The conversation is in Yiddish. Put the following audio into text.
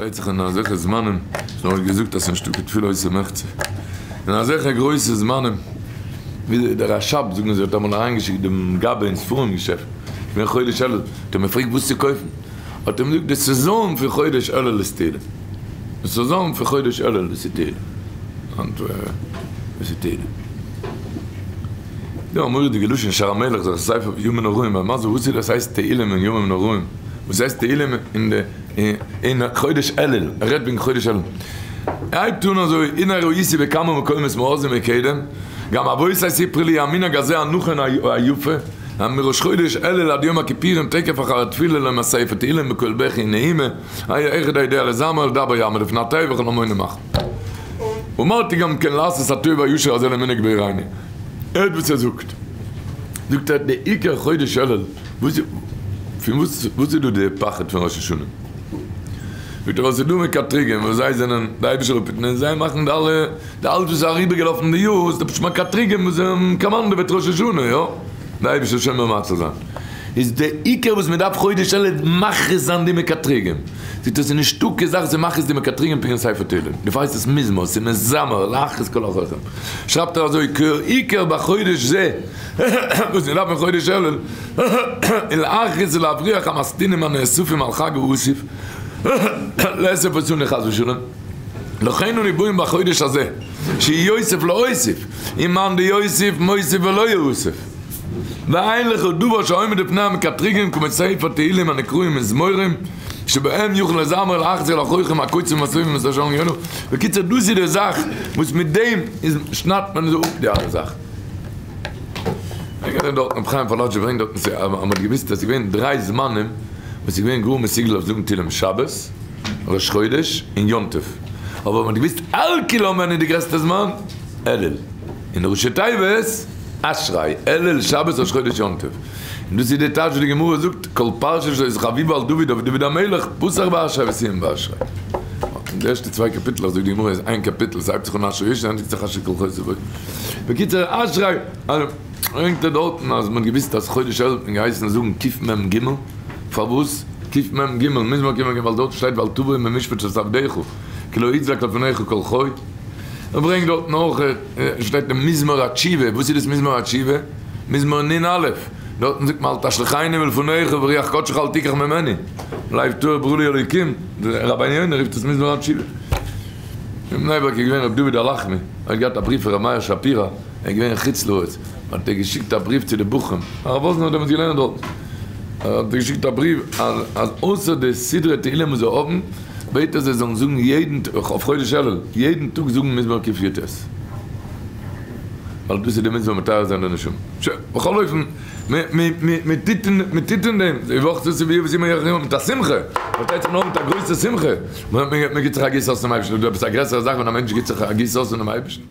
פארשטייט זיך אין אזעלכע זמנים, וואס מ'האט געזאגט אז ס'נישטא קיין תפילה אויסער מחצה, אין אזעלכע גרויסע זמנים, ווי דער רשב ם זאגן זיי האט אמאל אריינגעשיקט דעם גבאי אין ספרים געשעפט, געווען חודש אלול, האט ער אים געפרעגט וואס צו קויפן, האט ער אים געזאגט די סעזאן פון חודש אלול איז תהילים, די סעזאן פון חודש אלול דאס איז תהילים, היינט וואס איז תהילים? דא א מורא'דיגע לשון שער המלך זיך ספר ימים נוראים, מה זה וואס איז דאס הייסט תהילים אין ימים נוראים? וואס הייסט תהילים אין די אין חודש אלול? ער רעדט וועגן חודש אלול. ער הייבט אן אזוי, הנה ראיתי בכמה מקומות מאז ומקדם, גם אבותי סיפרו לי המנהג הזה הנכון היפה, מראש חודש אלול עד יום הכיפורים תיכף אחר התפילה לומר ספר תהילים בקול בכי ונהימה, היה אחד היודע לזמר לדבר יעמוד לפני התיבה וכל המונה מחר. ואמרתי גם כן לעשות הטוב והישר הזה למנהג בעירני. הערט וואס ער זאגט. זאגט ער די עיקר חודש אלול, וואס איז פון וואס וואס איז דא די פחד פון ראש השנה? זאגט ער ווייל ס'איז דא מקטריגים וואס זיי זענען די אייבישטער זאל אפהיטן און זיי מאכן די אלע די אלעס וואס איז אריבער געלאפן די יאר איז פשוט מקטריגים וואס זיי קאמאנדעוועט ראש השנה יא די אייבישטער שומר ומציל זיין איז די עיקר וואס מען דארף חודש אלול מכריז זיין די מקטריגים זאגט ער ס'איז נישטא קיין זאך צו מכריז די מקטריגים פון ספר תהילים דערפאר הייסט עס מזמור ס'איז מזמר להכריז כל החכם שרייבט ער אזוי כי העיקר בחודש זה וואס מען דארף אין חודש אלול און להכריז ולהבריח המסטינים הנאספים על חג האסיף לאסף אותנו חס ושלום לכן אנו באים בחודש הזה שיוסיף להוסיף ומאן דיוסיף מוסיף ולא יאסף ואין לך דבר שעומד לפני המקטריגים כמו ספר תהילים הנקראים מזמורים שבהם יוכל לזמר להחזיר לאחוריכם הקוצים והסובבים את השעון יונו בקיצור דאס איז די זאך וואס מיט דעם איז שניידט מען אפ די אלע זאכן. איך געדענק דארטן רבי חיים פאלאטשי ברענגט דארטן צו אז מ'האט געוויסט אז ס'איז געווען דריי זמנים וואס איז געווען גאר מסוגל אויף זאגן תהילים שבת, ראש חודש און יום טוב, אבער מ'האט געוויסט על כולם ווען איז די גרעסטע זמן? אלול, און ראשי תיבות אשרי, אלול, שבת, ראש חודש, יום טוב, און דאס איז די טייטש וואס די גמרא זאגט כל פרשה שהיתה חביבה על דוד אויף דוד המלך פתח באשרי וסיים באשרי. אין די ערשטע צוויי קאפיטלעך זאגט די גמרא איז איין קאפיטל, ס'הייבט זיך אן אשרי איש און ענדיגט זיך אשרי כל חוסה בו. בקיצור אשרי ברענגט ער דארטן אז מ'האט געוויסט אז חודש אלול האט מען געהייסן זאגן קמ ג, פארוואס קמ ג? מזמור קמ ג ווייל דארט שטייט ואל תבוא במשפט את עבדך כי לא יצדק לפניך כל חי, ער ברענגט דארטן אויך שטייט אין מזמור התשובה, וואס איז דאס מזמור התשובה? מזמור נ א, דארטן זאגט מען אל תשליכני מלפניך ורוח קדשך אל תיקח ממני, לב טהור ברא לי אלוקים, רבינו יונה רופט עס מזמור התשובה. אין בני ברק איז געווען רבי דוד הלחמי, ער האט געהאט א בריוו פון רבי מאיר שפירא, ער איז געווען אין חוץ לארץ, האט ער געשיקט א בריוו צו די בחורים, הרב וואזנער האט דעמאלטס געלערנט דארט, האט ער געשיקט א בריוו אז אויסער די סדרי תהילים וואס זיי האבן, בעט ער זיי זאלן זאגן יעדן טאג, אויף חודש אלול, יעדן טאג זאגן מזמור קי"ט, ווייל דאס איז די מצוה מטהר זיין די נשמה. שוין, בכל אופן. מען טוט אין דעם, די וואך צו ווי וואס אימער איך מיט א שמחה, פארשטייט זיך נאר מיט א גרויסע שמחה, מען גיבט זיך א גיס אויס צום אייבערשטן, איז דא עפעס א גרעסערע זאך ווען א מענטש גיבט זיך א גיס אויס אינעם אייבערשטן?